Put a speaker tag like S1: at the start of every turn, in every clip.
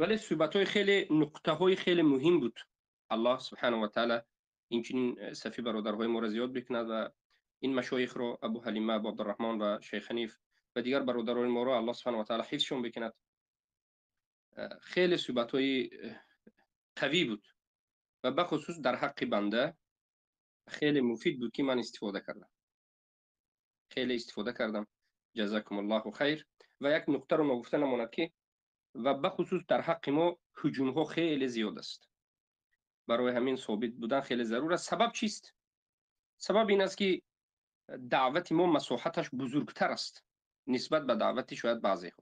S1: Вале суҳбатҳои хеле, нуқтаҳои хеле муҳим буд. Аллоҳ субҳонаҳу ва таъоло инчунин сафи бародарҳои моро зиёд бикунад ва ин машоихро, Абу Ҳалима, Абу Абдурраҳмон ва Шайх Ҳаниф ва дигар бародарони моро Аллоҳ субҳонаҳу ва таъоло ҳифзшон бикунад. Хеле суҳбатҳои қавӣ буд ва бахусус дар ҳаққи банда хеле муфид буд, ки ман истифода кардам. Хеле истифода кардам. Ҷазакумуллоҳу хайр. Ва як нуқтаро ногуфта намонад, ки ва бахусус дар ҳаққи мо ҳуҷумҳо хеле зиёд аст. Барои ҳамин собит будан хеле зарур аст. Сабаб чист? Сабаб ин аст, ки даъвати мо масоҳаташ бузургтар аст нисбат ба даъвати шояд баъзеҳо.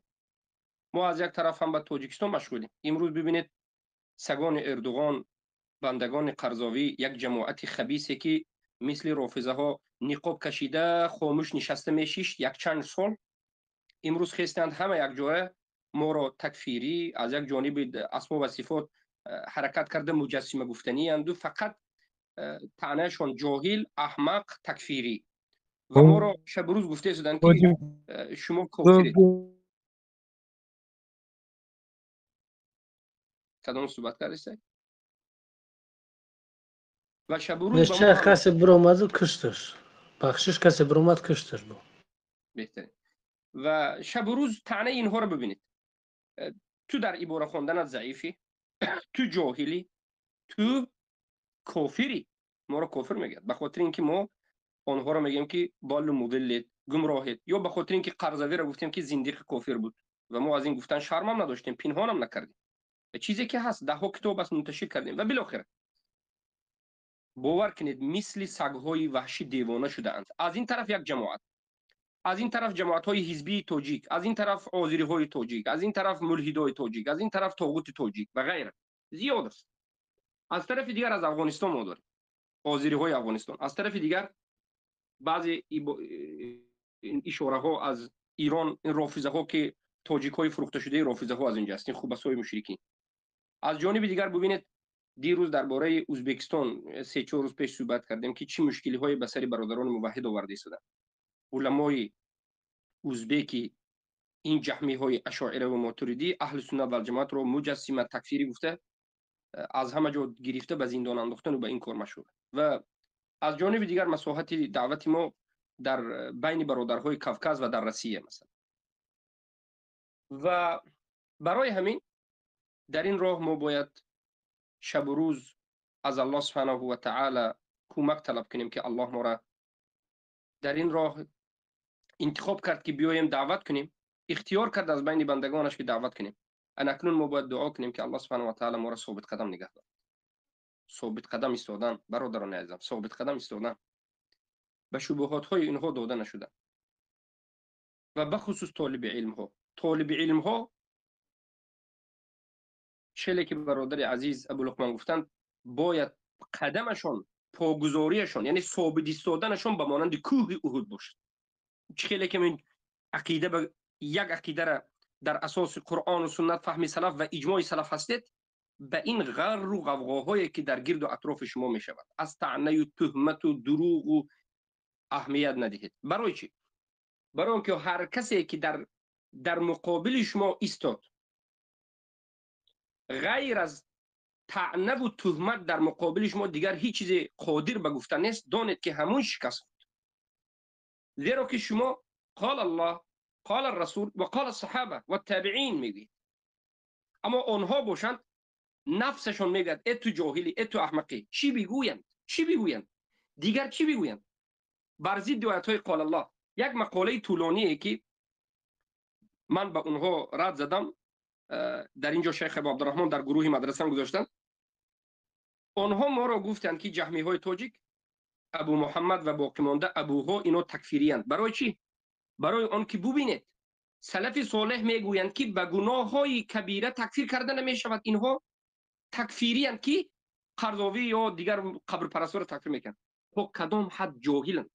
S1: Мо аз як тараф ҳам ба Тоҷикистон машғулем. Имрӯз бибинед, сагони Эрдуғон, бандагони Қарзовӣ, як ҷамоати хабисе, ки мисли рофизаҳо ниқоб кашида хомӯш нишаста мешишт якчанд сол, имрӯз хестанд, ҳама якҷоя моро такфирӣ, аз як ҷониби асмо ва сифот ҳаракат карда муҷассима гуфтаниянду фақат таънаашон ҷоҳил, аҳмақ, такфирӣ ва моро шабу рӯз гуфта истоданд, ки шумо кофиред. Кадом суҳбат кардистед? Ва шабу рӯз ба
S2: мо касе биромаду кушташ. Бахшиш, касе биромад, кушташ бо.
S1: Беҳтарин. Ва шабу рӯз таънаи инҳоро бибинед: ту дар ибора хонданат заифӣ, ту ҷоҳилӣ, ту кофирӣ. Моро кофир мегӯяд ба хотири ин ки мо онҳоро мегӯем, ки доллу мудиллед, гумроҳед, ё ба хотири ин ки Қарзавиро гуфтем, ки зиндиқи кофир буд, ва мо аз ин гуфтан шармам надоштем, пинҳонам накардем ва чизе ки ҳаст, даҳҳо китоб аст, мунташир кардем. Ва билохира, бовар кунед, мисли сагҳои ваҳшӣ девона шудаанд. Аз ин тараф як ҷамоат, аз ин тараф ҷамоатҳои ҳизбии тоҷик, аз ин тараф озириҳои тоҷик, аз ин тараф мулҳидои тоҷик, аз ин тараф тоғути тоҷик ва ғайра зиёд аст. Аз тарафи дигар аз Афғонистон мо дорем озириҳои Афғонистон, аз тарафи дигар баъзе ишораҳо аз Ирон, ин рофизаҳо, ки тоҷикҳои фурӯхташудаи рофизаҳо аз инҷо аст, ин хубасои мушрикин. Аз ҷониби дигар бубинед, дирӯз дар бораи Ӯзбекистон 3-4 рӯз пеш суҳбат кардем, ки чӣ мушкилиҳое ба сари бародарони муваҳҳид оварда истоданд. Уламои узбеки ин ҷаҳмиҳои ашоира ва мотуридӣ аҳли суннат валҷамоатро муҷассима, такфирӣ гуфта, аз ҳама ҷо гирифта, ба зиндон андохтану ба ин кор машғул. Ва аз ҷониби дигар масоҳати даъвати мо дар байни бародарҳои Кавказ ва дар Россия масалан. Ва барои ҳамин дар ин роҳ мо бояд шабу рӯз аз Аллоҳ субҳанаҳу ва таъала кӯмак талаб кунем, ки Аллоҳ моро дар ин роҳ интихоб кард, ки биёем даъват кунем, ихтиёр кард аз байни бандагонаш, ки даъват кунем. Анакнун мо бояд дуо кунем, ки Аллоҳ субҳанаҳу ва таъала моро собитқадам нигаҳ дорад. Собитқадам истодан, бародарони азизам, собитқадам истодан, ба шубуҳотҳои инҳо дода нашуда ва бахусус толиби илмҳо. Толиби илмҳо, шеле ки бародари азиз Абу Луқмон гуфтанд, бояд қадамашон, погузориашон, яъне собит истоданашон ба монанди кӯҳи Уҳуд бошад. Чӣ хеле ки ақида ба як ақидара дар асоси Қуръону суннат, фаҳми салаф ва иҷмои салаф ҳастед, ба ин ғарру ғавғоҳое ки дар гирду атрофи шумо мешавад аз таънаю туҳмату дурӯғу аҳамият надиҳед. Барои чӣ? Барои он ки ҳар касе ки дар муқобили шумо истод, ғайр аз таънаву туҳмат дар муқобили шумо дигар ҳеҷ чизе қодир ба гуфтан нест, донед, ки ҳамун шикаст хӯрд, зеро ки шумо қол Аллоҳ, қол Расул ва қол саҳоба ва табиин мегӯед, аммо онҳо бошанд, нафсашон мегӯяд: «Э, ту ҷоҳилӣ, э, ту аҳмақӣ». Чӣ бигӯянд? Чӣ бигӯянд дигар? Чӣ бигӯянд бар зидди оятҳои қол Аллоҳ? Як мақолаи тӯлоние, ки ман ба онҳо рад задам, дар ин ҷо шайх Абу Абдураҳмон дар гурӯҳи мадрасам гузоштанд. Онҳо моро гуфтанд, ки ҷаҳмиҳои тоҷик, Абу Муҳаммад ва боқимонда абуҳо, ино такфириянд. Барои чӣ? Барои он ки бубинед, салафи солеҳ мегӯянд, ки ба гуноҳҳои кабира такфир карда намешавад, инҳо такфириянд, ки Қарзовӣ ё дигар қабрпарастҳоро такфир мекунанд. То кадом ҳад ҷоҳиланд!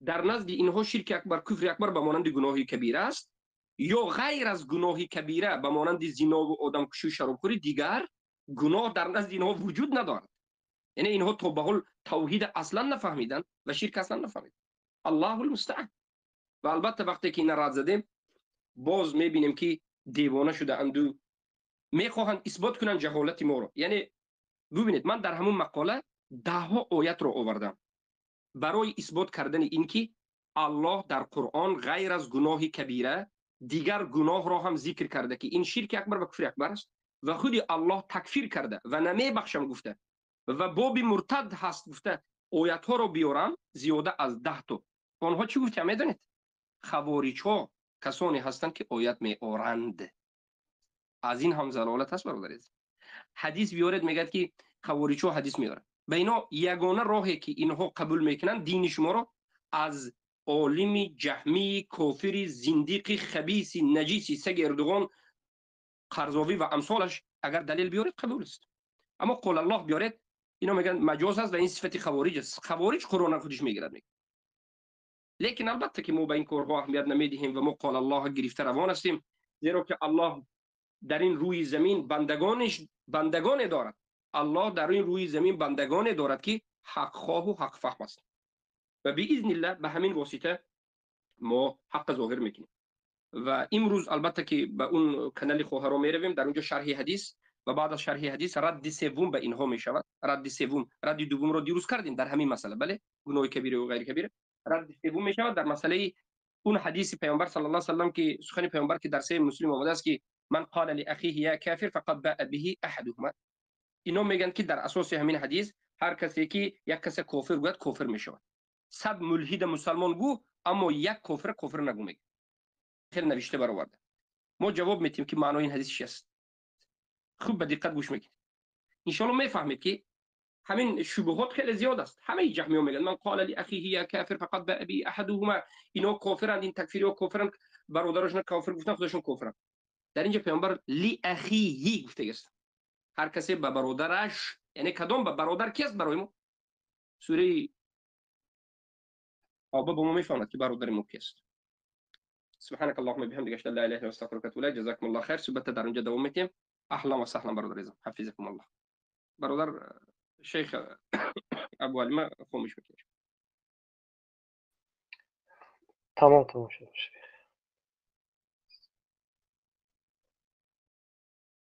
S1: Дар назди инҳо ширки акбар, куфри акбар ба монанди гуноҳи кабира аст ё ғайр аз гуноҳи кабира ба монанди зинову одамкушию шаробхӯрӣ дигар гуноҳ дар назди инҳо вуҷуд надорад. Яъне инҳо то ба ҳол тавҳида аслан нафаҳмиданд ва ширк аслан нафаҳмиданд. Аллоҳу лмустаъан. Ва албатта, вақте ки ина рад задем, боз мебинем, ки девона шудаанду. Мехоҳанд исбот кунанд ҷаҳолати моро. Яъне бубинед, ман дар ҳамон мақола даҳҳо оятро овардам барои исбот кардани ин ки Аллоҳ дар Қуръон ғайр аз гуноҳи кабира дигар гуноҳро ҳам зикр карда, ки ин ширки акбар ва куфри акбар аст ва худи Аллоҳ такфир карда ва намебахшам гуфта ва боби муртад ҳаст гуфта оятҳоро биёрам зиёда аз 10 то. Онҳо чӣ гуфтанд медонед? Хавориҷҳо касоне ҳастанд ки оят меоранд. Аз ин ҳам залолат аст, бародари азиз. Ҳадис биёред, мегӯяд ки хавориҷҳо ҳадис меоранд. Ба ино ягона роҳе ки инҳо қабул мекунанд дини шуморо аз олими ҷаҳмии кофири зиндиқи хабиси наҷиси саги Эрдуғон Қарзовӣ ва амсолаш агар далел биёред қабул аст. Аммо қол Аллоҳ биёред, ино мегӯянд маҷоз аст ва ин сифати хавориҷ аст. Хавориҷ Қуръонро худиш мегирад, мегӯяд. Лекин албатта ки мо ба ин корҳо аҳамият намедиҳем ва мо қол Аллоҳ гирифта равон ҳастем, зеро ки Аллоҳ дар ин рӯи замин бандагоне дорад. Аллоҳ дар ин рӯи замин бандагоне дорад ки ҳақхоҳу ҳақфаҳм аст ва биизниллаҳ ба ҳамин восита мо ҳаққа зоҳир мекунем. Ва имрӯз албатта ки ба он канали хоҳаро меравем, дар онҷо шарҳи ҳадис ва баъд аз шарҳи ҳадис радди севум ба инҳо мешавад. Радди севум, радди дуввумро дирӯз кардем дар ҳамин масъала, бале, гуноҳи кабира ва ғайри кабира. Радди севум мешавад дар масъалаи он ҳадиси паёмбар саллаллоҳу алайҳи васаллам ки сухани паёмбар ки дар саҳеҳи Муслим омадааст ки ман қала ли ахиҳи я кафир фақад баъа биҳи аҳадуҳума. Ино мегӯянд ки дар асоси ҳамин ҳадис ҳар касе ки як касе кофир гӯяд кофир мешавад. 100 мулҳида мусалмон гӯ, аммо як кофир кофир нагӯ мегӯяд. Хеле навишта бароварда. Мо ҷавоб метиҳем ки маънои ин ҳадис чи аст. Хуб ба диққат гӯш мекунед. Иншоалло мефаҳмед ки ҳамин шубҳот хеле зиёд аст. Ҳамаи ҷаҳмиҳо мегӯянд ман қала ли ахиҳи я кафир фақад баъа биҳи аҳадуҳума. Ино кофиранд, ин такфириҳо кофиранд, бародарашон кофир гуфтанд, худашон кофиранд. Дар инҷо паёмбар ли ахиҳи гуфтагист. Ҳар касе ба бародараш, яъне кадом ба бародар ки аст барои мо? Сураи Тавба ба мо мефаҳмад ки бародари мо ки аст. سبحانك اللهم بحمدك اشهد ان لا اله الا انت استغفرك واتوب اليك. جزاكم الله خير. суҳбата дар онҷо давом метиҳем. Аҳлан ва саҳлан бародари азизам, ҳафизакум аллоҳ. Бародар шейх Абу Алима хомӯш мекунем.
S2: Тамом, тамом шуд.